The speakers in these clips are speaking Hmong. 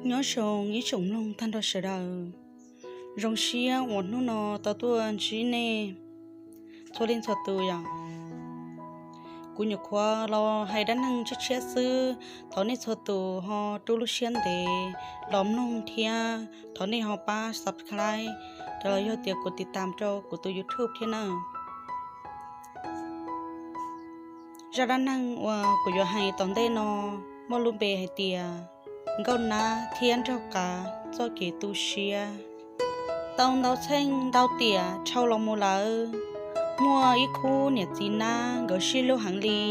Nyob zoo ib tsoom mloog tag nrho sawv daws, zoo siab uas hnub no tau tuaj ntsib nej txhua leej txhua tus yom. Kuv nyuam qhuav los hais dab neeg tshiab tshiab xwb, thov nej txhua tus ho rub lub siab ntev los mloog thiab thov nej ho pab subscribe los yog tias kuv tiv tam rau kuv tus YouTube thiab nawb. Zaj dab neeg uas kuv yuav hais tom ntej no muaj lub npe hais tias Nkauj Nab thiab Nraug Qav txoj kev tu siab. Tau ntau txheej ntau tiam dhau los mus lawm, muaj ib khub niam txiv nab nkawd sib hlub heev li.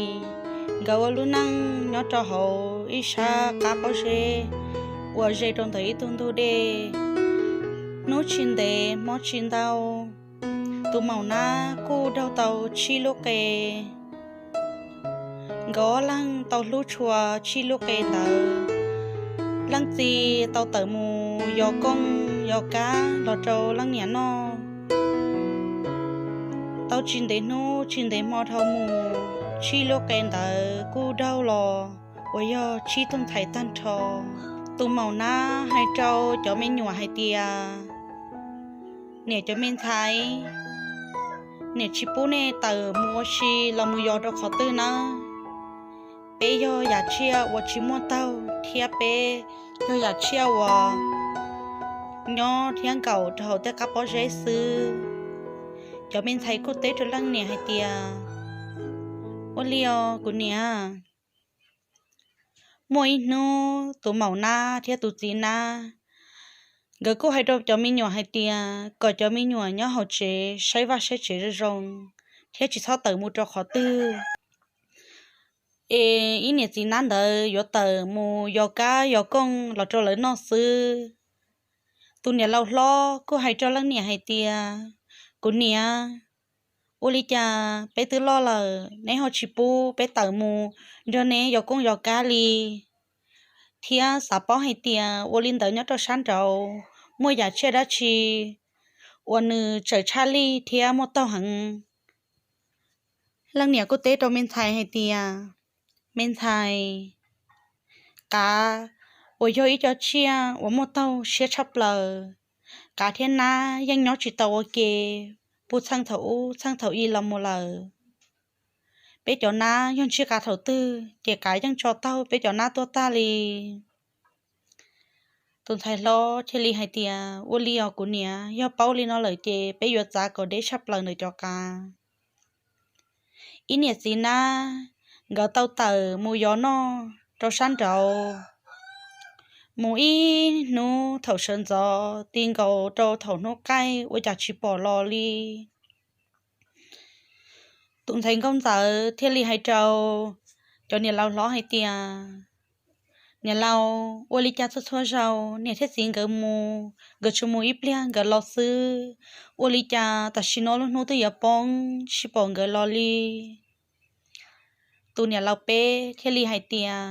Nkawd ua lub neej nyob rau hauv ib sab qab pob zeb uas ze rau ntawm ib tug ntug dej. Hnub tsis ntev hmo tsis ntau, tus maum nab kuj daug tau tsib lub qe. Nkawd ob leeg tau hlub tshua tsib lub qe ntawd. Leej txiv tau tawm mus yos kooj yos kab los rau leej niam noj. Tau tsis ntev hnub tsis ntev hmo dhau mus, tsib lub qe ntawd kuj daug los uas yog tsib tug ntxhais tag nrho. Tus maum nab hais rau cov me nyuam hais tias, niam cov me ntxhais, niam tsis pub nej tawm mus ua si los mus yos rau qhov twg nawb. Peb yog yam tsiaj uas tsis muaj taug thiab peb yog yam tsiaj uas nyob thiab nkaum rau hauv tej qab pob zeb xwb. Cov me ntxhais kuj teb rau leej niam hais tias, ua li os kuv niam. Muaj ib hnub tus maum nab thiab tus txiv nab nkawd kuj hais rau cov me nyuam hais tias kom cov me nyuam nyob hauv tsev saib vaj saib tsev zoo zoo thiab tsis txhob tawm mus rau qhov twg, es ib niam txiv nab ntawd yuav tawm mus yos kab yos kooj los rau lawv noj xwb. Tus niam laus hlob kuj hais rau leej niam hais tias, kuv niam, ua li cas peb twb loj lawm neb ho tsis pub peb tawm mus nrog neb yos kooj yos kab li, thiab xav paub hais tias ua li ntawd nyob rau sab nraud muaj yam tsiaj dab tsi uas nws txawm tshaj lij thiab muaj taug heev. Leej niam kuj teb rau me ntxhais hais tias, me ntxhais, qav uas yog ib co tsiaj uas muaj taug siab tshaj plaws. Qav thiab nab yeej nyob tsis tau ua ke, puj txheej thaum ub txheej thaum i los mus lawm. Peb cov nab yog ntsib qav thaum twg ces qav yeej tso taug peb cov nab tuaj tag li. Tus ntxhais hlob thiaj li hais tias, ua li os kuv niam, yog paub li no lawm ces peb yuav txav kom deb tshaj plaws ntawm cov qav. Ib niam txiv nab nkawd tau tawm mus yos noj rau sab nraud. Mus ib hnub thaum sawv ntxov ti nkaus rau thaum hnub qaij ua cas tsis pom los li. Tus ntxhais nkauj ntxawm thiaj li hais rau cov niam laus hlob hais tias, niam laus, ua li cas txhua txhua zaus niam thiab txiv nkawd mus, nkawd tsuas mus ib pliag nkawd los xwb, ua li cas tam sim no lub hnub twb yuav poob tsis pom nkawd los li? Tus niam laus peb thiaj li hais tias,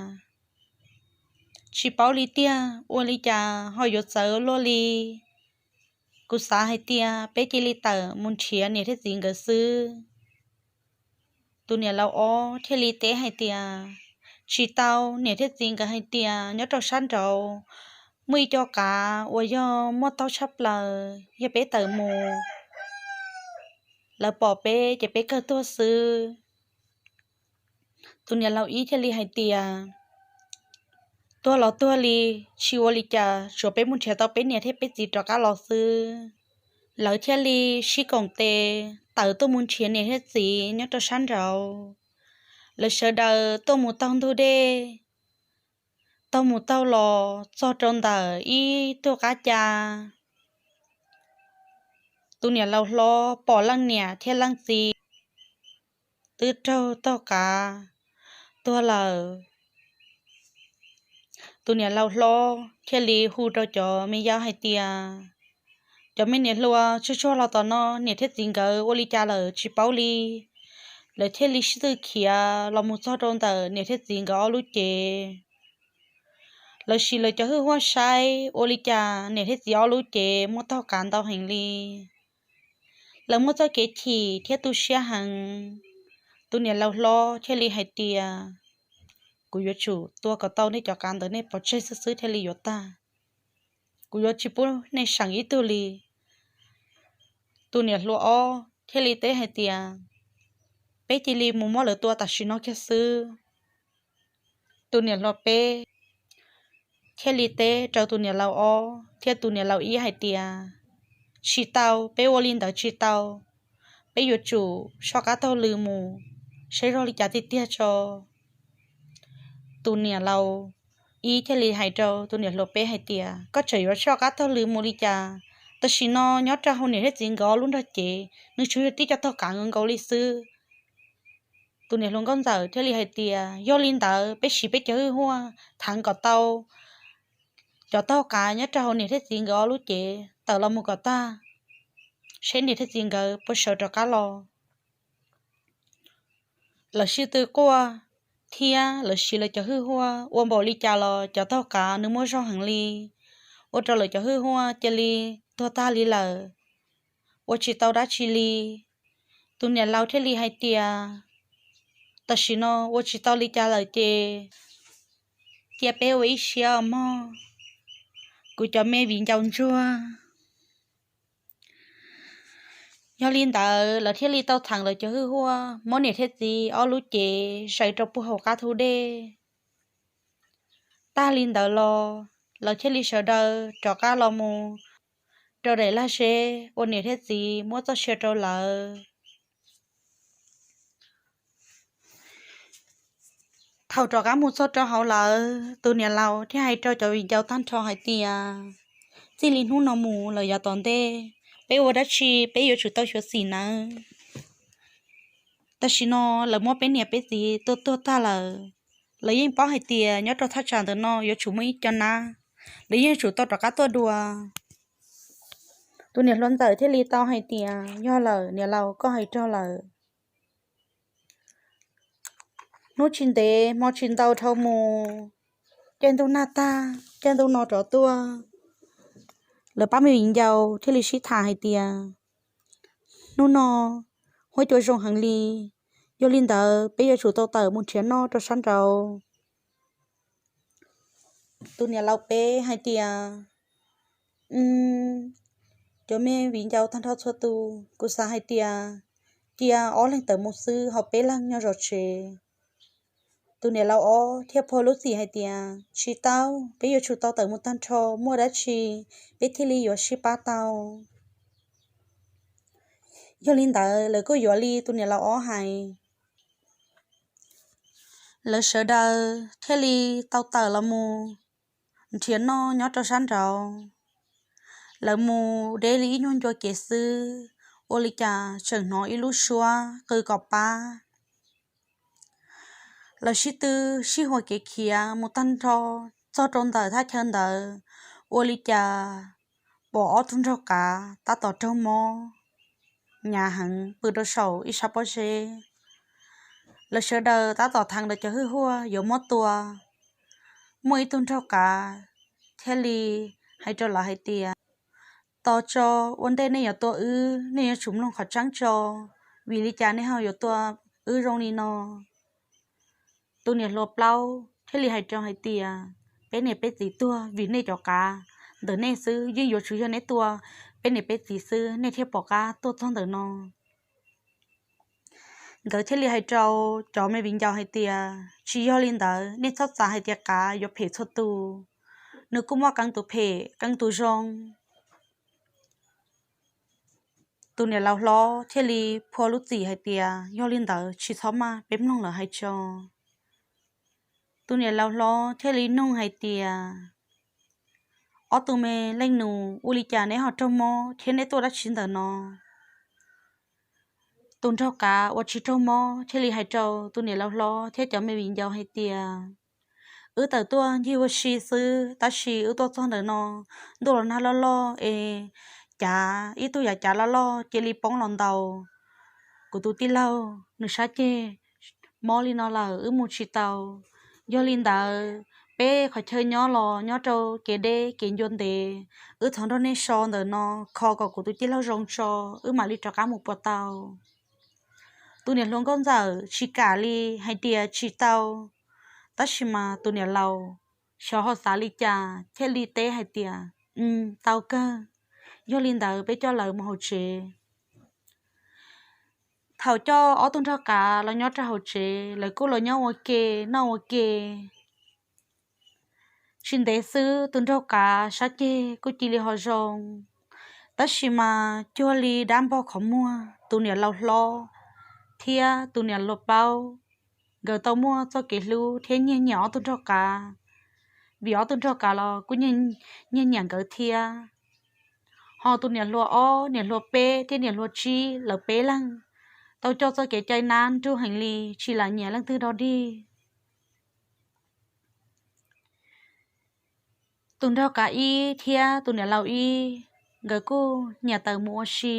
tsis paub li tiag, ua li cas ho yuav txawv luaj li. Kuv xav hais tias peb cia li tawm mus nrhiav niam thiab txiv nkawd xwb. Tus niam laus ob thiaj li teb hais tias, tsis tau, niam thiab txiv nkawd hais tias nyob rau sab nraud muaj ib co qav uas yog muaj taug tshaj plaws, yog peb tawm mus lawv pom peb ces peb kawg tuag xwb. Tus niam laus ib thiaj li hais tias, tuag los tuag li, tsis ua li cas, tsuas peb mus nrhiav tau peb niam thiab peb txiv rov qab los xwb. Lawv thiaj li sib koom tes tawm tuaj mus nrhiav niam thiab txiv nyob rau sab nraud. Lawv sawv daws tuaj mus taug ntug dej, taug mus taug los txog rau ntawm ib tug qab ca. Tus niam laus hlob pom leej niam thiab leej txiv twb raug taug qav tuag lawm. Tus niam laus hlob thiaj li hu rau cov me yau hais tias, cov me niam hluas, tsuag tsuag los tom no, niam thiab txiv nkawd ua li cas lawm tsis paub li. Lawv thiaj li sib tw khiav los mus txog rau ntawm niam thiab txiv nkawd ob lub cev. Lawv siv lawv cov hwj huaj saib ua li cas niam thiab txiv ob lub cev muaj taug qav ntau heev li. Lawv muaj txoj kev chim thiab tu siab heev. Tus niam laus hlob thiaj li hais tias, kuv yuav tsum tua kom tau nej cov qav ntawd, nej pov tseg xwb xwb thiaj li yuav tag. kuv yuav tsis pub nej seem ib tug li. Tus niam hluas ob thiaj li teb hais tias, peb cia li mus muab lawv tua tam sim no kiag xwb. Tus niam hluas peb thiaj li teb rau tus niam laus ob thiab tus niam laus ib hais tias, tsis tau, peb ua li ntawd tsis tau, peb yuav tsum soj qab taug lw mus saib zoo li cas tiag tiag tso. Tus niam laus ib thiaj li hais rau tus niam hluas peb hais tias, koj tseem yuav soj qab taug lw mus li cas? Tam sim no nyob rau hauv niam thiab txiv nkawd ob lub nrog cev nws tsuas yog tib co taug kav nkaus nkaus li xwb. Tus niam hluas nkauj ntxawm thiaj li hais tias, yog li ntawd peb siv peb cov hwj huaj theev kom tau cov taug kav nyob rau hauv niam thiab txiv nkawd ob lub cev tawm los mus kom tag, seb niam thiab txiv nkawd puas sawv rov qab los. Lawv sib tw quaj thiab lawv siv lawv cov hwj huaj ua npaum li cas los cov taug kav nws muaj zog heev li, ua rau lawv cov hwj huaj cia li tuag tag li lawm, ua tsis tau dab tsi li. Tus niam laus thiaj li hais tias, tam sim no ua tsis tau li cas lawm ces cia peb ua ib siab mog, kuv cov me viv ncaus ntsuag. Yog li ntawd lawv thiaj li tau theev lawv cov hwj huaj muab niam thiab txiv ob lub cev zais rau puag hauv qab thub dej. Tag li ntawd los lawv thiaj li sawv daws rov qab los mus rau daim lag zeb uas niam thiab txiv muab txoj sia rau lawv. Thaum rov qab mus txog rau hauv lawv, tus niam laus thiaj hais rau cov viv ncaus tag nrho hais tias, txij li hnub no mus lawm yav tom ntej, peb ua dab tsi peb yuav tsum tau xyuav xim nawb. Tam sim no lawv muab peb niam peb txiv tua tuag tag lawm. Lawv yeej paub hais tias nyob rau thaj tsam ntawm no yuav tsum muaj ib co nab, lawv yeej yuav tsum tau rov qab tuaj dua. Tus niam hluas ntxawm thiaj li tau hais tias, yog lawm niam laus, koj hais raug lawm. Hnub tsis ntev hmo tsis ntau dhau mus, caij ntuj nag tag caij ntuj no rov tuaj. Lawv pab me viv ncaus thiaj li sib tham hais tias, hnub no huab cua zoo heev li, yog li ntawd peb yuav tsum tau tawm mus nrhiav noj rau sab nraud. Tus niam laus peb hais tias, cov me viv ncaus tag nrho txhua tus, kuv xav hais tias cia ob leeg tawm mus xwb ho peb leeg nyob zov tsev. Tus niam laus ob thiaj phua lub txim hais tias, tsis tau, peb yuav tsum tau tawm mus tag nrho, muaj dab tsi peb thiaj li yuav sib pab tau. Yog li ntawd lawv kuj yuav li tus niam laus ob hais. Lawv sawv daws thiaj li tau tawm los mus nrhiav noj nyob rau sab nraud. Lawv mus deb li ib nyuag ncua kev xwb, ua li cas tseem hnov ib lub suab qw kom pab. Lawv sib tw sib hua kev khiav mus tag nrho txog rau ntawm thaj chaw ntawd, ua li cas pom ob tug nraug qav tab tom raug mob hnyav heev pw rau saum ib sab pob zeb. Lawv sawv daws tab tom theev lawv cov hwj huaj yuav muab tua. Muaj ib tug nraug qav thiaj li hais rau lawv hais tias, tos tso, ua ntej nej yuav tua wb nej yuav tsum mloog qhov tseeb tso, vim li cas nej ho yuav tua wb zoo li no? Tus niam hluas plaub thiaj li hais rau hais tias, peb niam peb txiv tuag vim nej cov qav, ntawm nej xwb yeej yuav tsum yog nej tua peb niam peb txiv xwb nej thiaj pom qab tuaj txog ntawm no. Nkawd thiaj li hais rau cov me viv ncaus hais tias, tsis yog li ntawd, nej txhob xav hais tias qav yuav phem txhua tus, nws kuj muaj qee tus phem qee tus zoo. Tus niam laus hlob thiaj li phua lub txim hais tias, yog li ntawd tsis txhob maj, peb mloog lawv hais tso. Tus niam laus hlob thiaj li nug hais tias, ob tug me leej nus, ua li cas neb ho raug mob thiab neb tuaj dab tsi ntawm no? Tus nraug qav uas tsis raug mob thiaj li hais rau tus niam laus hlob thiab cov me viv ncaus hais tias, wb tawm tuaj ncig ua si xwb, tab sis wb tuaj txog ntawm no, ntuj los nag loj loj es cav, ib tug yav cav loj loj cia li poob los ntaus kuv tus tij laug, nws sab ceg mob li no lawm wb mus tsis tau. Yog li ntawd, peb qhov chaw nyob los nyob rau kev deb kev ncua ntev, wb thov nrog nej so ntawm no, kho kom kuv tus tij laug zoo tso, wb mam li rov qab mus puas tau. Tus niam hluas nkauj ntxawm tsis kam li, hais tias tsis tau. Tab sis mas tus niam laus xyov ho xav li cas thiaj li teb hais tias, tau kawg. Yog li ntawd peb coj lawv mus hauv tsev. Thaum coj ob tug nraug qav los nyob rau hauv tsev, lawv kuj los nyob ua ke, noj ua ke. Tsis ntev xwb tus nraug qav sab ceg kuj cia li ho zoo. Tab sis mas cuag li dab npog qhov muag, tus niam laus hlob thiab tus niam hluas plaub, nkawd tau muaj txoj kev hlub thiab nyiag nyiam ob tug nraug qav, vim ob tug nraug qav los kuj nyiag nyiam nkawd thiab. Ho tus niam hluas ob, niam hluas peb thiab niam hluas tsib lawv peb leeg tau coj txoj kev cai nab nrug heev li, tsis lam nyiam leej twg dog dig. Tus nraug qav ib thiab tus niam laus ib, nkawd kuj nyiam tawm mus ua si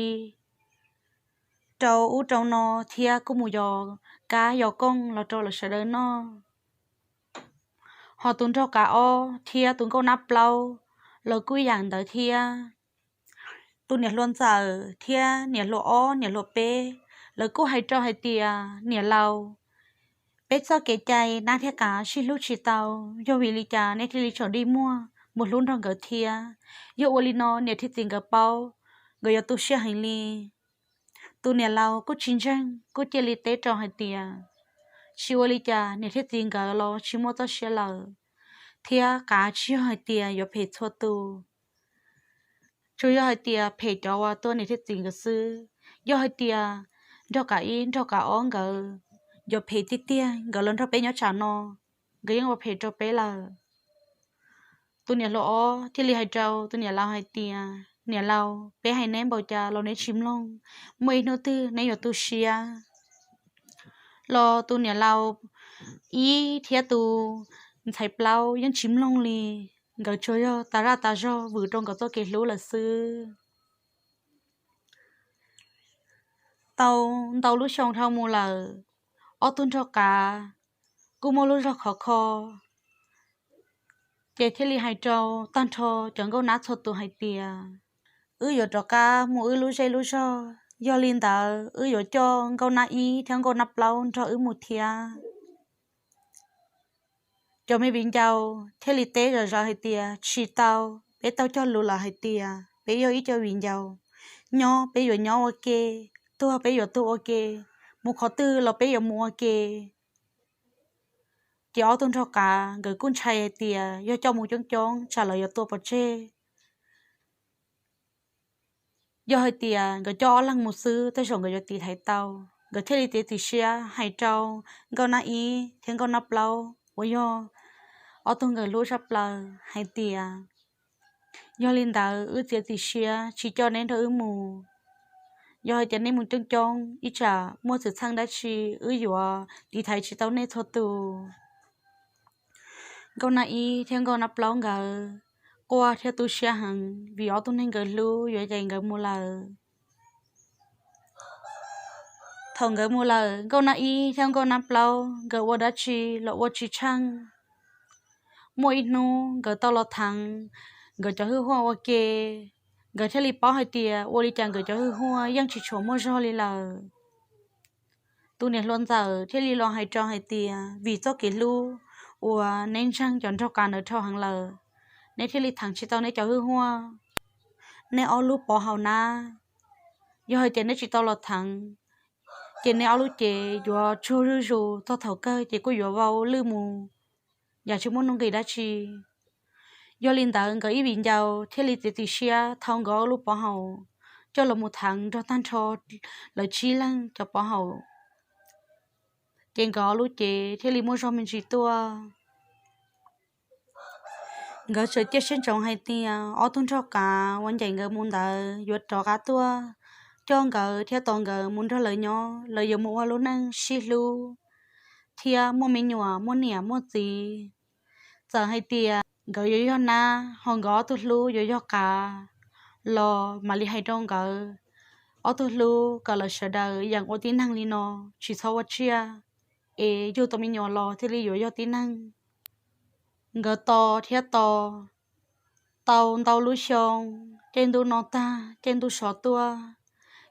rau ub rau no thiab kuj mus yos kab yos kooj los rau lawv sawv daws noj. Ho tus nraug qav ob thiab tus nkauj nab plaub los kuj ib yam ntawd thiab. Tus niam hluas ntxawm thiab niam hluas ob, niam hluas peb, lawv kuj hais rau hais tias, niam laus, peb txoj kev cai nab thiab qav sib hlub tsis tau, yog vim li cas nej thiaj li tsom dig muag mus hlub nrog nkawd thiab? Yog ua li no niam thiab txiv nkawd paub, nkawd yuav tu siab heev li. Tus niam laus kuj tsis ntseeg, kuj cia li teb rau hais tias, tsis ua li cas, niam thiab txiv nkawd los tsis muaj txoj sia lawm, thiab qav tsis yog hais tias yuav phem txhua tus, tsuas yog hais tias phem cov uas tua niam thiab txiv nkawd xwb. Yog hais tias nraug qav ib nraug qav ob nkawd yuav phem tiag tiag, nkawd los nrog peb nyob tsam no, nkawd yeej ua phem rau peb lawm. Tus niam hluas ob thiaj li hais rau tus niam laus hais tias, niam laus, peb hais neb npaum cas los neb tsis mloog, muaj ib hnub twg neb yuav tu siab. Los tus niam laus ib thiab tus ntxhais plaub yeej tsis mloog li, nkawd tsuas yog tas zaj tas zog vwm rau nkawd txoj kev hlub lawm xwb. Tau ntau lub xyoo dhau mus lawm, ob tug nraug qav kuj muaj lub zog khov kho, ces thiaj li hais rau tag nrho cov nkauj nab txhua tus hais tias, wb yuav rov qab mus wb lub zej lub zog, yog li ntawd wb yuav coj nkauj nab ib thiab nkauj nab plaub nrog wb mus thiab. Cov me viv ncaus thiaj li teb zom zaws hais tias, tsis tau, peb tau cog lus lawm hais tias peb yog ib co viv ncaus, nyob peb yuav nyob ua ke, tuag peb yuav tuag ua ke, mus qhov twg los peb yuav mus ua ke. Ces ob tug nraug qav nkawd kuj ntshai hais tias yog coj mus coob coob tsam lawv yuav tua pov tseg. Yog hais tias nkawd coj ob leeg mus xwb tej zaum nkawd yuav tiv thaiv tau. Nkawd thiaj li txiav txim siab hais rau nkauj nab ib thiab nkauj nab plaub uas yog ob tug nkawd hlub tshaj plaws hais tias, yog li ntawd wb txiav txim siab tsis coj neb nrog wb mus. Yog hais tias neb mus coob coob ib tsam muaj xwm txheej dab tsi wb yuav tiv thaiv tsis tau nej txhua tus. Nkauj nab ib thiab nkauj nab plaub nkawd quaj thiab tu siab heev vim ob tug neeg nkawd hlub yuav ncaim nkawd mus lawm. Thaum nkawd mus lawm, nkauj nab ib thiab nkauj nab plaub nkawd ua dab tsi los ua tsis tsheej. Muaj ib hnub nkawd tau los theev nkawd cov hwj huaj ua ke, nkawd thiaj li paub hais tias ua li cas nkawd cov hwj huaj yeej tsis tshua muaj zog li lawm. Tus niam hluas ntxawm thiaj li los hais rau hais tias, vim txoj kev hlub uas neb ntseeg cov nraug qav ntawd dhau heev lawm, neb thiaj li theev tsis tau neb cov hwj huaj. Neb ob lub pov haum nab, yog hais tias neb tsis tau los theev, ces neb ob lub cev yuav tsuag zuj zus, txog thaum kawg ces kuj yuav vau lwj mus, yam tsis muaj nuj nqis dab tsi. Yog li ntawd nkawd ib viv ncaus thiaj li txiav txim siab thau nkawd ob lub pov haum coj los mus theev nrog tag nrho lawv tsib leeg cov pov haum, ces nkawd ob lub cev thiaj li muaj zog me ntsis tuaj. Nkawd txawm cia siab ntsoov hais tias ob tug nraug qav uas ncaim nkawd mus ntawd yuav rov qab tuaj coj nkawd thiab tos nkawd mus nrog lawv nyob, lawv yuav mus ua lub neej sib hlub thiab muaj me nyuam muaj niam muaj txiv. Txawm hais tias nkawd yuav yog nab, ho nkawd ob tug hlub yuav yog qav los mam li hais rau nkawd ob tug hlub kom lawv sawv daws yeem ua tib neeg li no, tsis txhob ua tsiaj, es yug tau me nyuam los thiaj li yuav yog tib neeg. Nkawd tos thiab tos tau ntau lub xyoo, caij ntuj no tag caij ntuj sov tuaj,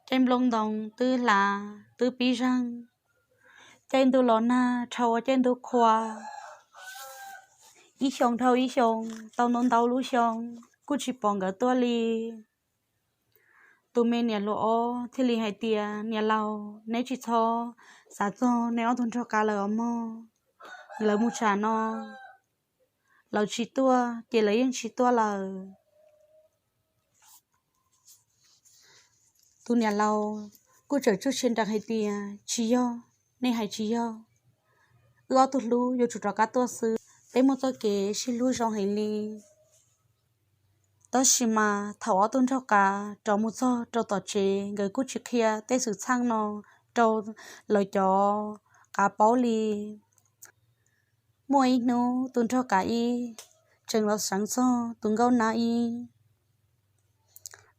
caij nplooj ntoo twb hlav twb pib zeeg, caij ntuj los nag dhau ua caij ntuj qhua. Ib xyoo dhau ib xyoo, tau ntau ntau lub xyoo, kuj tsis pom nkawd tuaj li. Tus me niam hluas ob thiaj li hais tias, Niam laus, neb tsis txhob xav txog neb ob tug nraug qav lawm os mog. Lawv mus tsam no, lawv tsis tuaj ces lawv yeej tsis tuaj lawm. Tus niam laus kuj tseem tsuj tse nrees hais tias, Tsis yog, nej hais tsis yog. Wb ob tug hlub yuav tsum rov qab tuaj xwb, peb muaj txoj kev sib hlub zoo heev li. Tab sis mas thaum ob tug nraug qav rov mus txog rau tom tsev, nkawd kuj tsis qhia tej xwm txheej no rau lawv cov qav paub li. Muaj ib hnub tus nraug qav ib tseem los seev txog tus nkauj nab ib.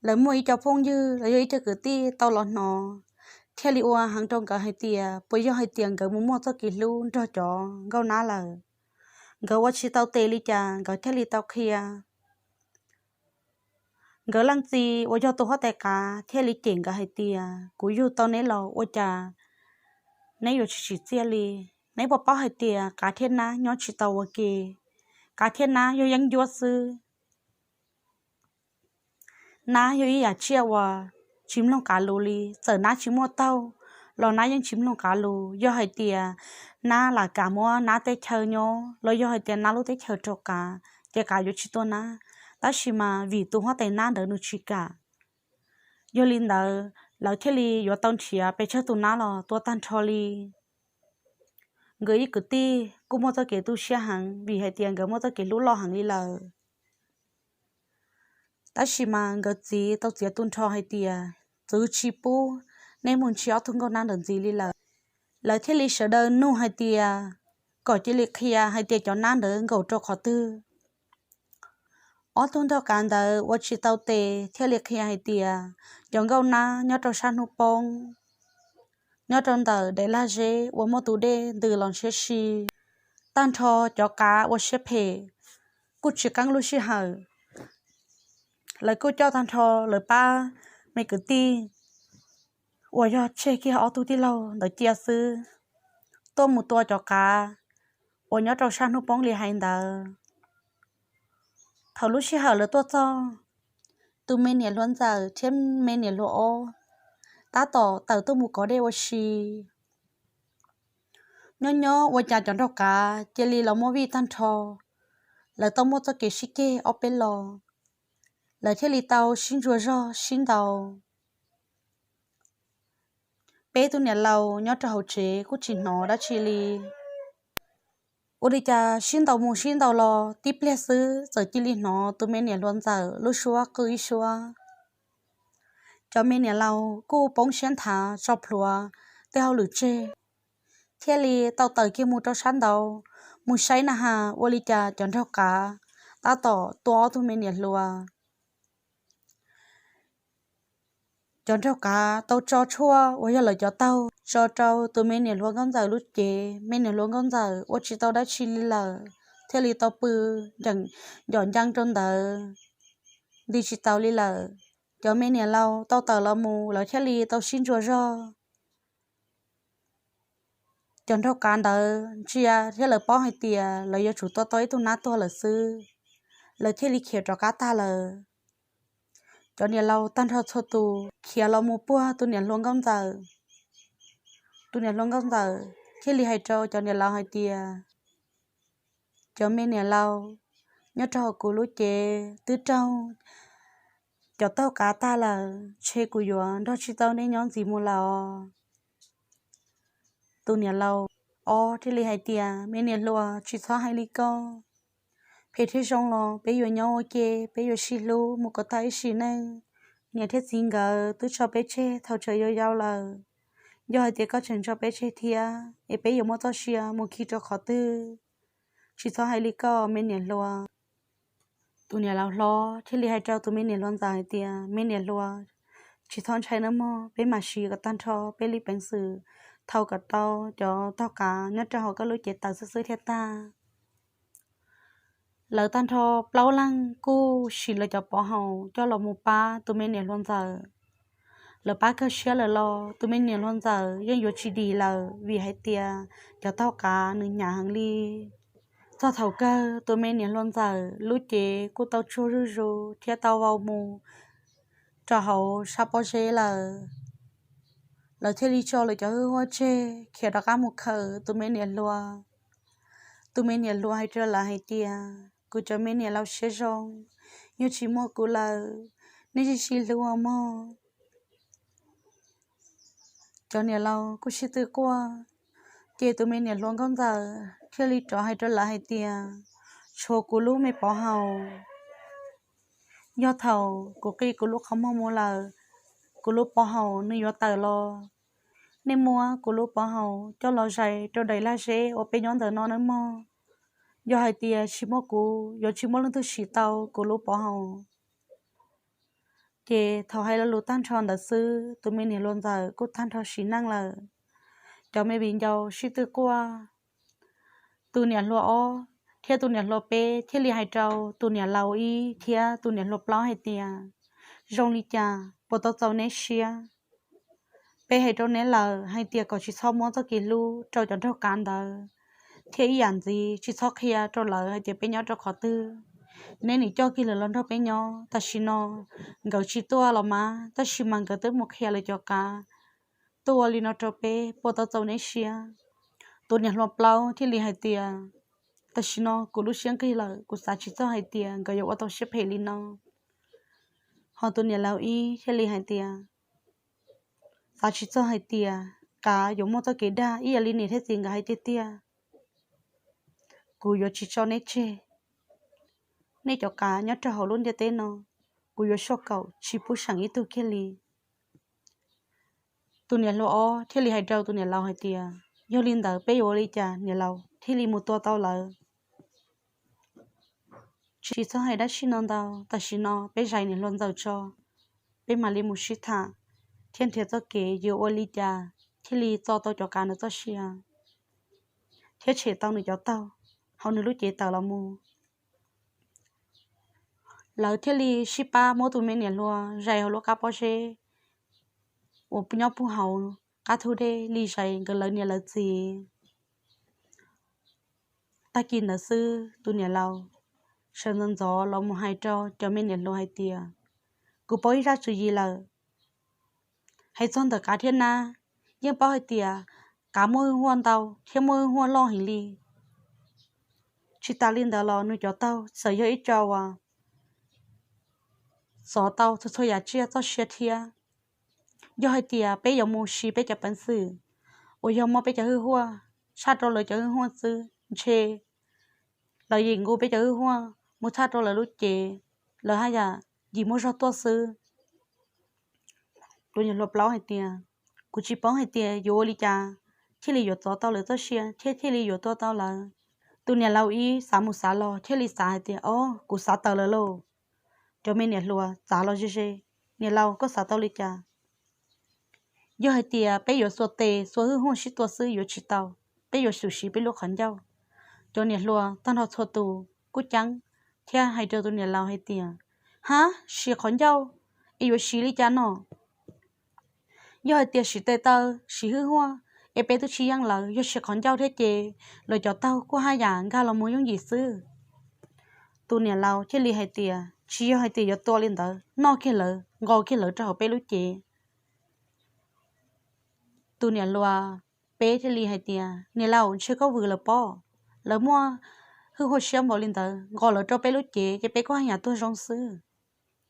Lawv muaj ib co phooj ywg los yog ib co kwv tij tau los hnov, thiaj li ua heev rau nkawd hais tias puas yog hais tias nkawd mus muaj txoj kev hlub nrog cov nkauj nab lawm. Nkawd ua tsis tau tes li cas nkawd thiaj li tau qhia. Nkawd leej txiv uas yog tus huab tais qav thiaj li cem nkawd hais tias, Kuv yug tau neb los ua cas neb yuav tsis tsim txiaj li? Neb puas paub hais tias qav thiab nab nyob tsis tau ua ke? Qav thiab nab yog yeeb ncuab xwb. Nab yog ib yam tsiaj uas tsis mloog qav lus li, txawm nab tsis muaj taug los nab yeej tsis mloog qav lus. Yog hais tias nab lam kam muab nab teb chaws nyob los yog hais tias nab lub teb chaws rau qav, ces qav yuav tsis tua nab. Tab sis mas vim tus huab tais nab ntawd nws tsis kam, yog li ntawd lawv thiaj li yuav tau nrhiav pes tsawg tus nab los tua tag nrho li. Nkawd ib kwv tij kuj muaj txoj kev tu siab heev vim hais tias nkawd muaj txoj kev hlub loj heev li lawm. Tab sis mas nkawd txiv tau txiav tu nrho hais tias txwv tsis pub neb mus nrhiav ob tug nkauj nab ntawd ntxiv li lawm. Lawv thiaj li sawv daws nug hais tias kom cia li qhia hais tias cov nab ntawd nkaum rau qhov twg. Ob tug nraug qav ntawd ua tsis tau tes thiaj li qhia hais tias cov nkauj nab nyob rau sab hnub poob, nyob rau ntawm daim lag zeb uas muaj tus dej ntws los ntshiab si. Tag nrho cov qav ua siab phem kuj tsis qeeb lub sij hawm, lawv kuj coj tag nrho lawv pab me kwv tij uas yog tseg kiag ob tug tij laug ntawd cia xwb, tuaj mus tua cov qav uas nyob rau sab hnub poob li hais ntawd. Thaum lub sij hawm lawv tuaj txog, tus me niam hluas ntxawm thiab me niam hluas ob tab tom tawm tuaj mus kov dej ua si. Nyob nyob ua cas cov nraug qav cia li los muab vij tag nrho, lawv tau muaj txoj kev sib ceg ob peb los, lawv thiaj li tau sib ntsuas zog sib ntaus. Peb tus niam laus nyob rau hauv tsev kuj tsis hnov dab tsi li. Ua li cas sib ntaus mus sib ntaus los tib pliag xwb txawm cia li hnov tus me niam hluas ntxawm lub suab qw ib suab. Cov me niam laus kuj poob siab nthav tso plhuav tej hauj lwm tseg, thiaj li tau tawm kiag mus rau sab nraud mus saib na has ua li cas cov nraug qav tab tom tua ob tug me niam hluas. Cov nraug qav tau tso tshuaj uas yog lawv cov taug tso rau tus me niam hluas nkauj ntxawm lub cev, me niam hluas nkauj ntxawm ua tsis tau dab tsi li lawm, thiaj li tau pw ncaum ncoo rau ntawd nti tsis taus li lawm. Cov me niam laus tau tawm los mus lawv thiaj li tau sib ntsuas zog. Cov nraug qav ntawd ntsia thiab lawv paub hais tias lawv yuav tsum tua tau ib tug nab tuag lawm xwb, lawv thiaj li khiav rov qab tag lawm. Cov niam laus tag nrho txhua tus khiav los mus puag tus niam hluas nkauj ntxawm. Tus niam hluas nkauj ntxawm thiaj li hais rau cov niam laus hais tias, cov me niam laus, nyob rau hauv kuv lub cev twb raug cov taug qav tag lawm, ntshe kuv yuav nrog tsis tau nej nyob ntxiv mus lawm os. Tus niam laus ob thiaj li hais tias, me niam hluas, tsis txhob hais li ko. Phem thiab zoo los peb yuav nyob ua ke, peb yuav sib hlub mus kom tag ib sim neej. Niam thiab txiv nkawd twb tso peb tseg thaum tseem yau yau lawm. Yog hais tias koj tseem tso peb tseg thiab es peb yuav muab txoj sia mus khi rau qhov twg? Tsis txhob hais li ko me niam hluas. Tus niam laus hlob thiaj li hais rau tus me niam hluas ntxawm hais tias, me niam hluas, tsis txhob ntshai nawb mog, peb mam siv kom tag nrho peb li peev xwm thau kom tau cov taug qav nyob rau hauv koj lub cev tawm xwb xwb thiaj tag. Lawv tag nrho plaub leeg kuj siv lawv cov pov haum coj los mus pab tus me niam hluas ntxawm. Lawv pab kawg siab lawm los tus me niam hluas ntxawm yeej yuav tsis dim lawm vim hais tias cov taug qav nws hnyav heev li. Tog thaum kawg tus me niam hluas ntxawm lub cev kuj tau tsuag zuj zus thiab tau vau mus rau hauv sab pob zeb lawm. Lawv thiaj li tso lawv cov hwj huaj tseg khiav rov qab mus khawm tus me niam hluas. Tus me niam hluas hais rau lawv hais tias, kuv cov me niam laus siab zoo, yog tsis muaj kuv lawm, nej sib sib hlub mog. Cov niam laus kuj sib tw quaj, ces tus me niam hluas nkauj ntxawm thiaj li rov hais rau lawv hais tias, tshuav kuv lub me pov haum, yog thaum kuv qi kuv lub qhov muag mus lawm, kuv lub pov haum nws yuav tawm los. Nej muab kuv lub pov haum coj los zais rau daim lag zeb uas peb nyob ntawm no nawb mog. Yog hais tias tsis muaj kuv, yuav tsis muaj leej twg siv tau kuv lub pov haum. Ces thaum hais lo lus tag nrho ntawd xwb, tus me niam hluas ntxawm kuj tag nrho sim neej lawm. Cov me viv ncaus sib tw quaj. Tus niam hluas ob thiab tus niam hluas peb thiaj li hais rau tus niam laus ib thiab tus niam hluas plaub hais tias, zoo li cas puas tau txaus neb siab? Peb hais rau neb lawm hais tias kom tsis txhob muab txoj kev hlub rau cov nraug kav ntawd, thiab ib yam ntxiv tsis txhob qhia rau lawv hais tias peb nyob rau qhov twg. Neb nim coj kiag lawv los nrog peb nyob, tam sim no nkawd tsis tuaj los mas, tab sis mas nkawd twb mus qhia lawv cov kav tuaj ua li no rau peb, puas tau txaus neb siab? Tus niam hluas plaub thiaj li hais tias, tam sim no kuv lub siab nqig lawm, kuv xav tsis txog hais tias nkawd yuav ua tau siab phem li no. Ho tus niam laus ib thiaj li hais tias, xav tsis txog hais tias kav yuav muaj txoj kev dag ib yam li niam thiab txiv nkawd hais tiag tiag. Kuv yuav tsis tso neb tseg, nej cov kav nyob rau hauv lub ntiaj teb no, kuv yuav soj kaum tsis pub seem ib tug kiag li. Tus niam hluas ob thiaj li hais rau tus niam laus hais tias, yog li ntawd peb yuav ua li cas niam laus thiaj li mus tua tau lawv? Tsis txhob hais dab tsi no ntau, tam sim no peb zais niam hluas ntxawm tso, peb mam li mus sib tham thiab nrhiav txoj kev yuav ua li cas thiaj li txo tau cov kav ntawd txoj sia thiab tshem tau nws cov taug hauv nws lub cev tawm los mus. Lawv thiaj li sib pab muab tus me niam hluas zais hauv lub qab pob zeb uas nyob puag hauv qab thub dej li zais nkawd lawv niam lawv txiv. Tag kis ntawd xwb tus niam laus sawv ntxov ntxov los mus hais rau cov me niam hluas hais tias, kuv paub ib zaj tswv yim lawm. Hais txog ntawm kav thiab nab, yeej paub hais tias kav muaj hwj huaj ntau thiab muaj hwj huaj loj heev li. Tsis tas li ntawd los nws cov taug txawm yog ib co uas txov tau txhua txhua yam tsiaj txoj sia thiab. Yog hais tias peb yuav mus siv peb cov peev xwm uas yog muaj peb cov hwj huaj tshaj rau lawv cov hwj huaj xwb, ntshe lawv yim nqus peb cov hwj huaj mus tshaj rau lawv lub cev, lawv haj yam yim muaj zog tuaj xwb. Tus niam hluas plaub hais tias, kuv tsis paub hais tias yuav ua li cas thiaj li yuav txov tau lawv txoj sia thiab thiaj li yuav tua tau lawv. Tus niam laus ib xav mus xav los thiaj li xav hais tias, o, kuv xav tawm lawm lauj. Cov me niam hluas txav los ze ze, niam laus koj xav tau li cas? Yog hais tias peb yuav xuas tes xuas hwj huaj sib tua xwb yuav tsis tau, peb yuav tsum siv peb lub qhov ncauj. Cov niam hluas tag nrho txhua tus kuj ceeb thiab hais rau tus niam laus hais tias, hab, siv qhov ncauj es yuav siv li cas no? Yog hais tias siv tes taw siv hwj huaj es peb twb tsis yeej lawv, yog siv qhov ncauj thiab ces lawv cov taug kuj haj yam nkag los mus yooj yim xwb. Tus niam laus thiaj li hais tias, tsis yog hais tias yuav tua li ntawd, noj kiag lawv, nqos kiag lawv rau hauv peb lub cev. Tus niam hluas peb thiaj li hais tias, niam laus, ntshe koj vwm lawm pob, lawv muaj hwj huaj siab npaum li ntawd, nqos lawv rau peb lub cev ces peb kuj haj yam tuag zoo xwb.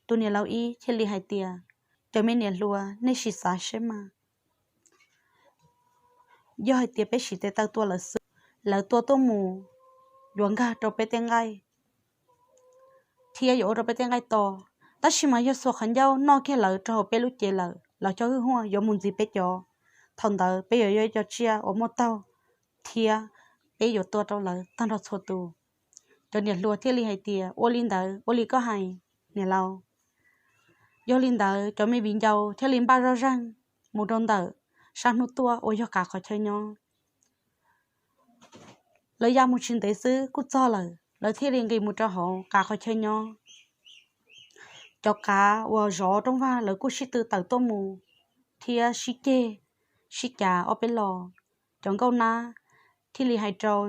Tus niam laus ib thiaj li hais tias, cov me niam hluas, nej sim xav seb mas, yog hais tias peb siv tes taw tua lawv xwb, lawv tua tuaj mus yuav nkag rau peb tej nqaij thiab yuav ua rau peb tej nqaij to. Tab sis mas yog xuas qhov ncauj noj kiag lawv rau hauv peb lub cev lawm, lawv cov hwj huaj yuav mus ntxiv peb cov. Thaum ntawd peb yuav yog ib co tsiaj uas muaj taug thiab peb yuav tua rau lawv tag nrho txhua tus. Cov niam hluas thiaj li hais tias, ua li ntawd, ua li koj hais, niam laus. Yog li ntawd cov me viv ncaus thiaj li npaj zoj zeeg mus rau ntawm sab hnub tuaj uas yog kav qhov chaw nyob. Lawv ya mus tsis ntev xwb kuj txog lawm, lawv thiaj li nqis mus rau hauv kav qhov chaw nyob. Cov kav uas zov rooj vag lawv kuj sib tw tawm tuaj mus thiab sib ceg sib cav ob peb los. Cov nkauj nab thiaj li hais rau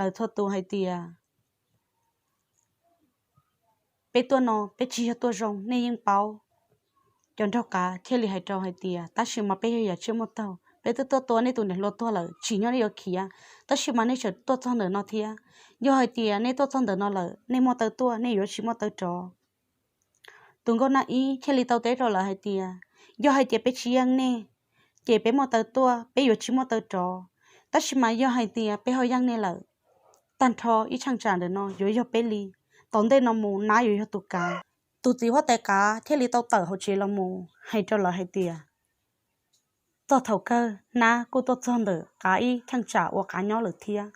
lawv txhua tus hais tias, peb tuaj no peb tsis yog tuaj zoo, nej yeej paub. Cov nraug qav thiaj li hais rau hais tias, tab sis mas peb yog yam tsiaj muaj taug, peb twb tuaj tua nej tus niam hluas tuag lawm, tsim nyog nej yuav khiav, tab sis mas nej tseem tuaj txog ntawm no thiab. Yog hais tias nej tuaj txog ntawm no lawm, nej muaj taw tuaj, nej yuav tsis muaj taw rov. Tus nkauj nab ib thiaj li tau teb rau lawv hais tias, yog hais tias peb tsis yeej nej, ces peb muaj taw tuaj, peb yuav tsis muaj taw rov. Tab sis mas yog hais tias peb ho yeej nej lawm, tag nrho ib cheeb tsam ntawm no yuav yog peb li. Tom ntej no mus nab yuav yog tus kav. Tus txiv huab tais qav thiaj li tau tawm hauv tsev los mus hais rau lawv hais tias, txog thaum kawg nab kuj tuaj txog ntawm qav ib cheeb tsam uas qav nyob lawm thiab.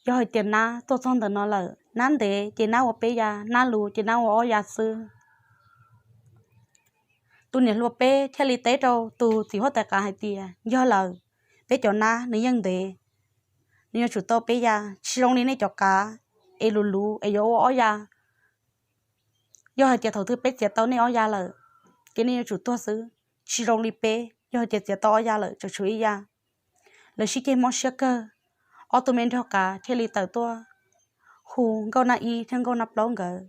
Yog hais tias nab tuaj txog ntawm no lawm, nab ntev ces nab ua peb ya, nab luv ces nab ua ob ya xwb. Tus niam hluas peb thiaj li teb rau tus txiv huab tais qav hais tias, yog lawm, peb cov nab nws yeej ntev, nws yuav tsum tau peb ya, tsis zoo li nej cov qav es luv luv es yuav ua ob ya. Yog hais tias thaum twg peb txiav tau nej ob ya lawm, ces nej yuav tsum tuag xwb. Tsis zoo li peb, yog hais tias txiav tau ob ya lawm tseem tshuav ib ya. Lawv sib ceg mob siab kawg, ob tug me nraug qav thiaj li tawm tuaj hu nkauj nab ib thiab nkauj nab plaub nkawd.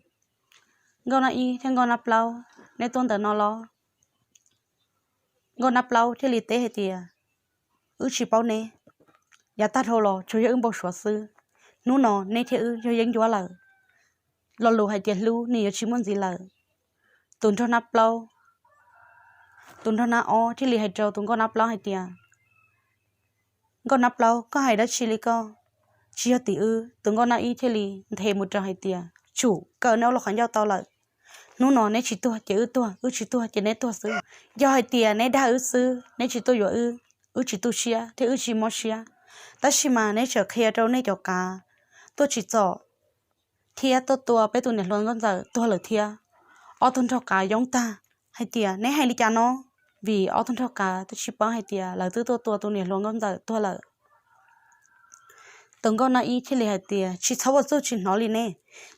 Nkauj nab ib thiab nkauj nab plaub, neb tuaj ntawm no los? Nkauj nab plaub thiaj li teb hais tias, wb tsis paub neb, yav tag dhau los tsuas yog wb npau suav xwb. Hnub no neb thiab wb yog yeeb ncuab lawm. Lo lus hais tias hlub nws yuav tsis muaj ntxiv lawm. Tus nraug nab plaub, tus nraug nab ob thiaj li hais rau tus nkauj nab plaub hais tias, nkauj nab plaub, koj hais dab tsi li koj? Tsis yog tim wb. Tus nkauj nab ib thiaj li nthe mus rau hais tias, tsum, kawm neb ob lub qhov ncauj tau lawm. Hnub no neb tsis tuag ces wb tuag, wb tsis tuag ces neb tuag xwb. Yog hais tias neb dag wb xwb, neb tsis tuaj yuav wb, wb tsis tu siab thiab wb tsis mob siab. Tab sis mas neb tseem qhia rau nej cov qav tuaj tsim txom thiab tuaj tua peb tus niam hluas nkauj ntxawm tuag lawm thiab. Ob tug nraug qav yoob tag hais tias, neb hais li cas no? Vim ob tug nraug qav twb tsis paub hais tias lawv twb tuaj tua tus niam hluas nkauj ntxawm tuag lawm. Tus nkauj nab ib thiaj li hais tias, tsis txhob ua txuj tsis hnov li ne,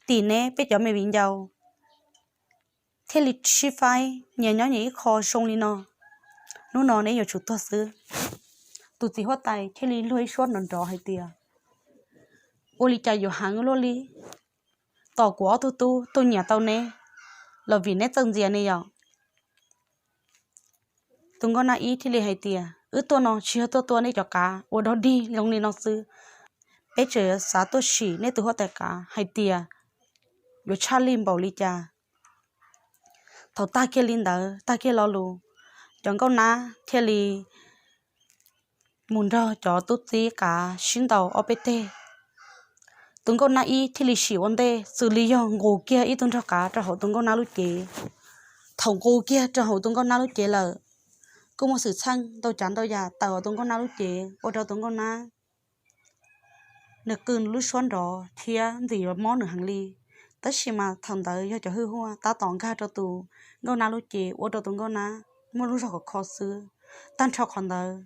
tim neb peb cov me viv ncaus thiaj li sib faib nyias nyob nyias ib qho zoo li no. Hnub no neb yuav tsum tuag xwb. Tus txiv huab tais thiaj li luag ib suab nrov nrov hais tias, ua li cas yuav heev luaj li? Tom kuv ob tug tub tuaj nyiam tau neb los vim neb txawj ntxias ne yom? Tus nkauj nab ib thiaj li hais tias, wb tuaj no tsis yog tuaj tua nej cov qav ua dog dig zoo li no xwb. Peb tseem xav tuaj sim nej tus huab tais qav hais tias yuav tshaj lij npaum li cas. Thaum tag kiag li ntawd, tag kiag lo lus, cov nkauj nab thiaj li mus nrog cov tub txib qav sib ntaus ob peb teg. Tus nkauj nab ib thiaj li sim ua ntej xws li yog nqus kiag ib tug nraug qav rau hauv tus nkauj nab lub cev. Thaum nqus kiag rau hauv tus nkauj nab lub cev lawm, kuj muaj xwm txheej ntau tsav ntau yam tawm hauv tus nkauj nab lub cev ua rau tus nkauj nab nws qw lub suab nrov thiab ntxim yuav mob nws heev li. Tab sis mas thaum ntawd yog cov hwj huaj tab tom nkag rau tus nkauj nab lub cev ua rau tus nkauj nab muaj lub zog khov kho xwb. Tag nrho qhov ntawd,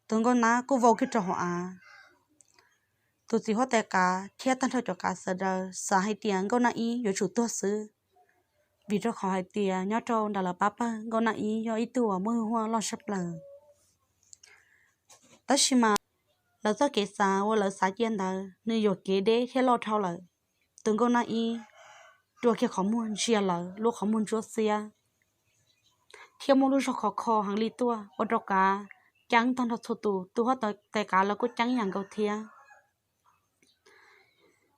tus nkauj nab kuj vau kiag rau hauv av. Tus txiv huab tais qav thiab tag nrho cov qav sawv daws xav hais tias nkauj nab ib yuav tsum tuag xwb, vim rau qhov hais tias nyob rau nram lawv pab pawg nkauj nab ib yog ib tug uas muaj hwj huaj loj siab plaws. Tab sis mas lawv txoj kev xav uas lawv xav cia ntawd nws yuam kev deb thiab loj dhau lawm. Tus nkauj nab ib rua kiag qhov muag ntsia lawv lub qhov muag ntsuab xiab thiab muaj lub zog khov kho heev li tuaj ua rau qav ceeb tag nrho txhua tus, tus huab tais qav los kuj ceeb yam nkaus thiab.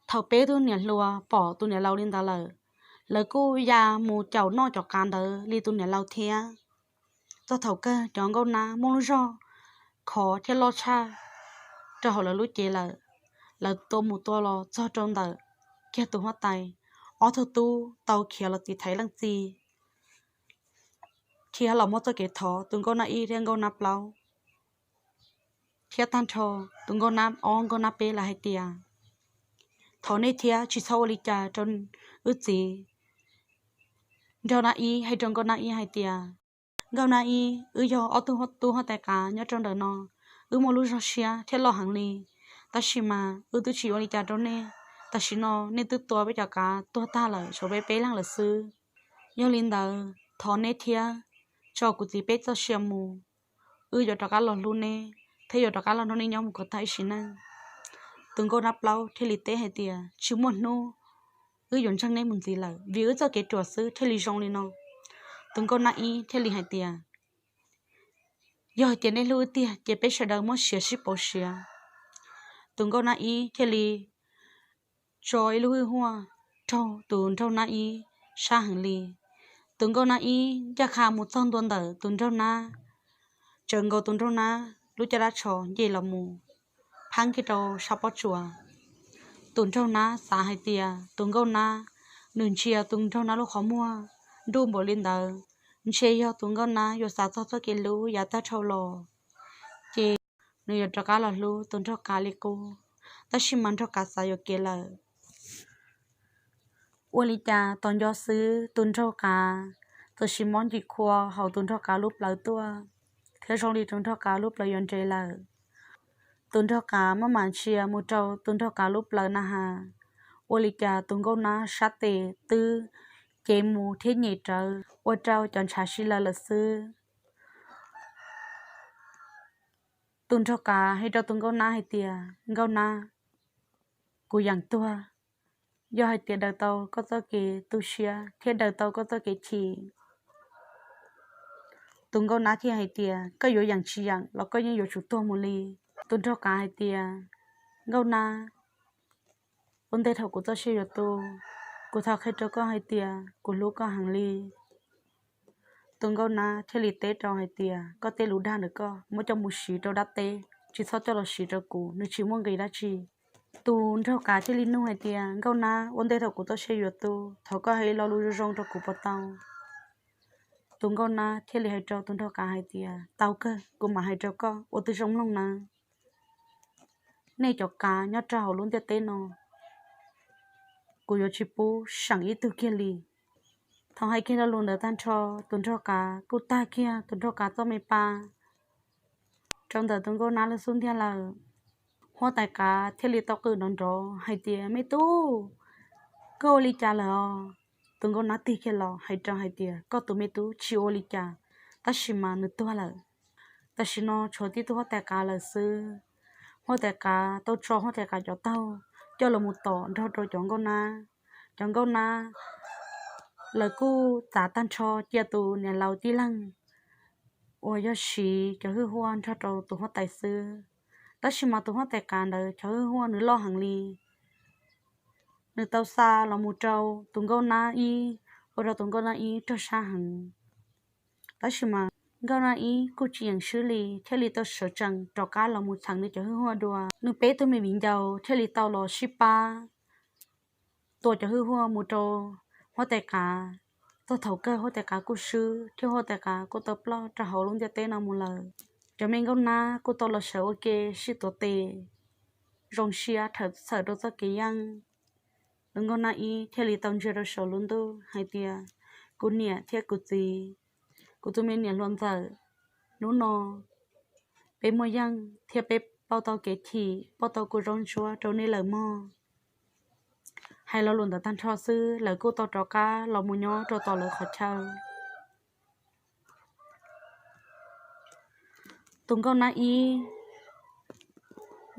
Thaum peb tug niam hluas pom tus niam laus li ntawd lawm, lawv kuj ya mus caum noj cov qav ntawd li tus niam laus thiab. Txog thaum kawg cov nkauj nab muaj lub zog khov thiab loj tshaj rau hauv lawv lub cev lawm. Lawv tua mus tua los txog rau ntawm kiag tus huab tais, ob tug tub tau khiav los tiv thaiv leej txiv thiab los muab txoj kev thov tus nkauj nab ib thiab nkauj nab plaub thiab tag nrho tus nkauj nab ob nkauj nab peb lawv hais tias, thov nej thiab tsis txhob ua li cas rau wb txiv. Nkauj nab ib hais rau nkauj nab ib hais tias, nkauj nab ib, wb yog ob tug tub huab tais qav nyob rau ntawm no, wb muaj lub zog siab thiab loj heev li, tab sis mas wb twb tsis ua li cas rau nej. Tam sim no nej twb tua peb cov qav tuag tag lawm tshuav peb peb leeg lawm xwb. Yog li ntawd thov nej thiab tso kuv txiv peb txoj sia mus, wb yuav rov qab los hlub neb thiab yuav rov qab los nrog nej nyob mus kom tag ib sim neej. Tus nkauj nab plaub thiaj li teb hais tias, tsis muaj hnub, wb yuav ntseeg neb mus ntxiv lawm, vim wb txoj kev ruam xwb thiaj li zoo li no. Tus nkauj nab ib thiaj li hais tias, yog hais tias nej hlub wb tiag ces peb sawv daws muab siav sib pauv siav. Tus nkauj nab ib thiaj li tso ib lub hwj huaj raug tus nraug nab ib sab heev li. Tus nkauj nab ib ncaj qha mus txog ntua ntawm tus nraug nab, tsawv nkaus tus nraug nab lub caj dab tsho nce los mus phab kiag rau sab pob tsuas. Tus nraug nab xav hais tias tus nkauj nab, nws ntsia tus nraug nab lub qhov muag nruj npaum li ntawd, ntshe yog tus nkauj nab yuav xav txog txoj kev hlub yav tag dhau los, ces nws yuav rov qab los hlub tus nraug kav li qub. Tab sis mas nraug kav xav yuam kev lawm. Ua li cas tos nco xwb tus nraug kav txawm sim mob ncim khua hauv tus nraug kav lub plawv tuaj, thiab zoo li tus nraug kav lub plawv yuav nres lawm. Tus nraug kav maj mam ntsia mus rau tus nraug kav lub plawv na has, ua li cas tus nkauj nab sab tes twb cev mus thiab nyem rawv ua rau cov ntshav sib law lawm xwb. Tus nraug kav hais rau tus nkauj nab hais tias, nkauj nab, kuv yeem tuag, yog hais tias daws tau koj txoj kev tu siab thiab daws tau koj txoj kev chim. Tus nkauj nab thiaj hais tias, koj yuav yeem tsis yeem los koj yeej yuav tsum tuag mus li. Tus nraug kav hais tias, nkauj nab, ua ntej thaum kuv txoj sia yuav tu, kuv thov qhia rau koj hais tias kuv hlub koj heev li. Tus nkauj nab thiaj li teb rau hais tias, koj tej lus dag ntawm koj muab coj mus siv rau dab teb, tsis txhob coj los siv rau kuv, nws tsis muaj nqis dab tsi. Tus nraug kav thiaj li nug hais tias, nkauj nab, ua ntej thaum kuv txoj sia yuav tu, thov koj hais lo lus zoo zoo rau kuv puas tau? Tus nkauj nab thiaj li hais rau tus nraug kav hais tias, tau kawg, kuv mam hais rau koj, ua tib zoo mloog nawb. Nej cov kav nyob rau hauv lub ntiaj teb no, kuv yuav tsis pub seem ib tug kiag li. Thaum hais kiag lo lus ntawd tag nrho, tus nraug kav kuj tag kiag tus nraug kav txoj me pa rau ntawm tus nkauj nab lub xub ntiag lawm. Huab tais kav thiaj li tau qw nrov nrov hais tias, me tub, koj ua li cas lawm os? Tus nkauj nab tig kiag los hais rau hais tias, koj tus me tub tsis ua li cas, tab sis mas nws tuag lawm. Tam sim no tshuav tib tug huab tais kav lawm xwb. Huab tais kav tau tso huab tais kav cov taug coj los mus tom nrog rau cov nkauj nab. Cov nkauj nab lawv kuj txav tag nrho cia tus niam laus tib leeg uas yog siv cov hwj huaj nrog rau tus huab tais xwb. Tab sis mas tus huab tais kav ntawd cov hwj huaj nws loj heev li. Nws tau xa los mus rau tus nkauj nab ib, ua rau tus nkauj nab ib raug sab heev. Tab sis mas nkauj nab ib kuj tsis yeem swb li, thiaj li tau sawv tsees rov qab los mus txheem nws cov hwj huaj dua. Nws peb tug me viv ncaus thiaj li tau los sib pab tua cov hwj huaj mus rau huab tais kav. Txog thaum kawg huab tais kav kuj swb, thiab huab tais kav kuj tau ploj rau hauv lub ntiaj teb no mus lawm. Cov me nkauj nab kuj tau los sawv ua ke sib tuav tes, zoo siab thawm txhawm rau txoj kev yeej. Tus nkauj nab ib thiaj li tau ntsia rau saum lub ntuj hais tias, kuv niam thiab kuv txiv, kuv tus me niam hluas ntxawm, hnub no peb muaj yeej thiab peb pauj tau kev chim, pauj tau kuv zaub ntsuab rau nej lawm mog. Hais lo lus ntawd tag nrho xwb, lawv kuj tau rov qab los mus nyob rau tom lawv qhov chaw. Tus nkauj nab ib,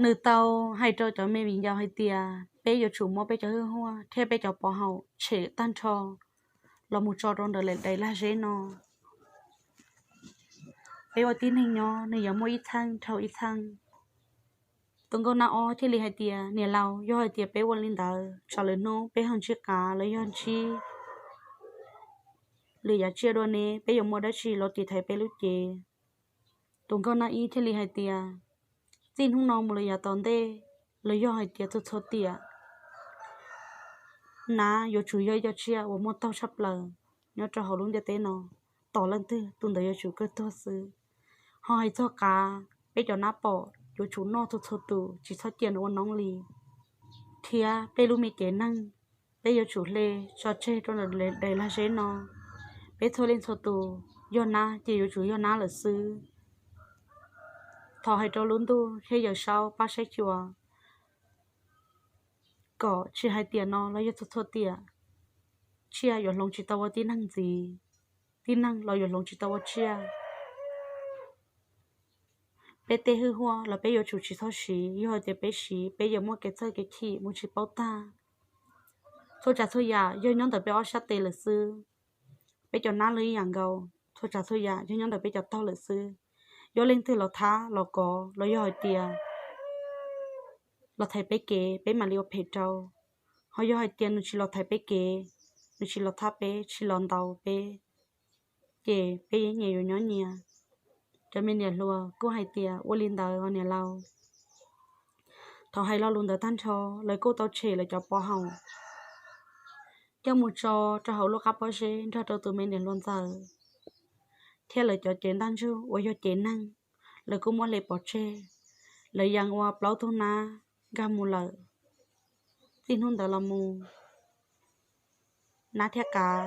nws tau hais rau cov me viv ncaus hais tias, peb yuav tsum muab peb cov hwj huaj thiab peb cov pov haum tshem tag nrho los mus tso rau ntawm daim lag zeb no. Peb ua tib neeg nyob, nws yuav muaj ib txheej dhau ib txheej. Tus nkauj nab ob thiaj li hais tias, niam laus, yog hais tias peb ua li ntawd, tsam lwm hnub peb ho ntsib qav los yog ntsib lwm yam tsiaj dua ne, peb yuav muaj dab tsi los tiv thaiv peb lub cev? Tus nkauj nab ib thiaj li hais tias, txij hnub no mus lawm yav tom ntej, los yog hais tias txhua txhua tiam, nab yuav tsum yog ib co tsiaj uas muaj taug tshaj plaws nyob rau hauv lub ntiaj teb no. Tom leej twg tus ntawd yuav tsum kawg tuag xwb. Ho hais txog qav, peb cov nab pom yuav tsum noj txhua txhua tus, tsis txhob cia nws ua noob li. Thiab peb lub me cev neeg, peb yuav tsum hle tso tseg rau ntawm daim lag zeb no. Peb txhua leej txhua tus yog nab ces yuav tsum yog nab lawm xwb. Thov hais rau lub ntuj thiab Yawm Saub pab saib xyuas kom tsis hais tiam no los yog txhua txhua tiam, tsiaj yuav hloov tsis tau ua tib neeg ntxiv, tib neeg los yuav hloov tsis tau ua tsiaj. peb tej hwj huaj los peb yuav tsum tsis txhob siv, yog hais tias peb siv peb yuav muaj kev txawj kev chim mus tsis paub tag. Txhua tsav txhua yam yog nyob ntawm peb ob sab tes lawm xwb. Peb cov nab los ib yam nkaus, txhua tsav txhua yam yog nyob ntawm peb cov taug lawm xwb. Yuav leej twg los thab los kov los yog hais tias los thaiv peb kev peb mam li ua phem rau. Ho yog hais tias nws tsis los thaiv peb kev, nws tsis los thab peb, tsis los ntaus peb, ces peb yeej nyias yuav nyob nyias. Cov me niam hluas kuj hais tias ua li ntawd os niam laus. Thaum hais lo lus ntawd tag nrho, lawv kuj tau tshem lawv cov pov haum coj mus tso rau hauv lub qab pob zeb nrog rau tus me niam hluas ntxawm thiab lawv cov cev ntaj ntsug uas yog cev neeg, lawv kuj muab hle pov tseg. Lawv yees ua plaub tug nab nkag mus lawm. Txij hnub ntawd los mus, nab thiab qav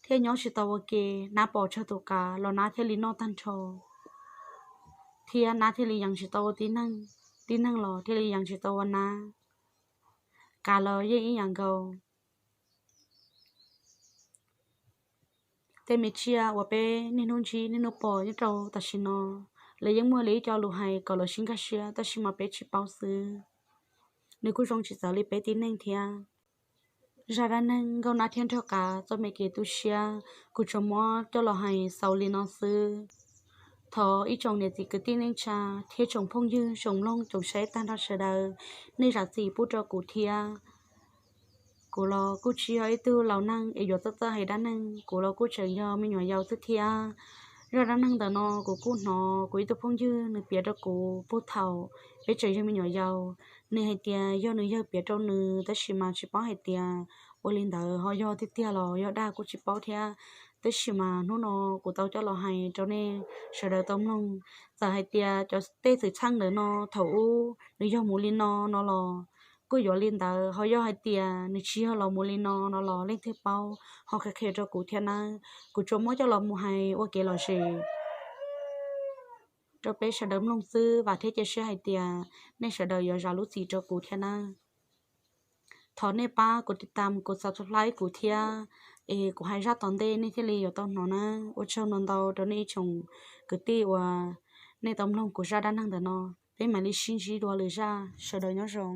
thiaj nyob tsis tau ua ke. Nab pom tsawg tus qav los nab thiaj li noj tag nrho, thiab nab thiaj li yees tsis tau ua tib neeg, tib neeg los thiaj li yees tsis tau ua nab. Qav los yeej ib yam nkaus. Tej me tsiaj uas peb niaj hnub ntsib niaj hnub pom nyob rau tam sim no, lawv yeej muaj li ib co lus hais kom lawv sib nkag siab, tab sis mas peb tsis paub xwb. Nws kuj zoo tsis txawv li peb tib neeg thiab. Zaj dab neeg nkauj nab thiab nraug qav txoj me kev tu siab, kuv tsuas muab coj los hais xaus li no xwb. Thov ib tsoom niam txiv kwv tij neej tsa thiab tsoom phooj ywg tsoom mloog tsoom saib tag nrho sawv daws, nej zam txim pub rau kuv thiab. Kuv los kuj tsis yog ib tug laus neeg es yuav txawj txawj hais dab neeg, kuv los kuj tseem yog me nyuam yaus xwb thiab. Zaj dab neeg ntawm no kuv kuj hnov kuv ib tug phooj ywg nws piav rau kuv puag thaum peb tseem yog me nyuam yaus. Nws hais tias yog nws yawg piav rau nws, tab sis mas tsis paub hais tias ua li ntawd ho yog tiag tiag los yog dag kuj tsis paub thiab. Tab sis mas hnub no kuv tau coj los hais rau nej sawv daws tau mloog. Txawm hais tias cov tej xwm txheej ntawm no thaum ub nws yog mus li no no los kuj yuav li ntawd, ho yog hais tias nws tsis yog los mus li no no los leej twg paub ho qhia qhia rau kuv thiab nawb. Kuv tsuas muab coj los mus hais ua kev lom zem rau peb sawv daws mloog xwb, vam thiab cia siab hais tias nej sawv daws yuav zam lub txim rau kuv thiab nawb. Thov nej pab kuv tiv tam kuv subscribe kuv thiab, es kuv hais zaj tom ntej nej thiaj li yuav tau hnov nawb. Ua tsaug ntau ntau rau nej ib tsoom kwv tij uas nej tau mloog kuv zaj dab neeg ntawm no. Peb mam li sib ntsib dua lwm zaj, sawv daws nyob zoo.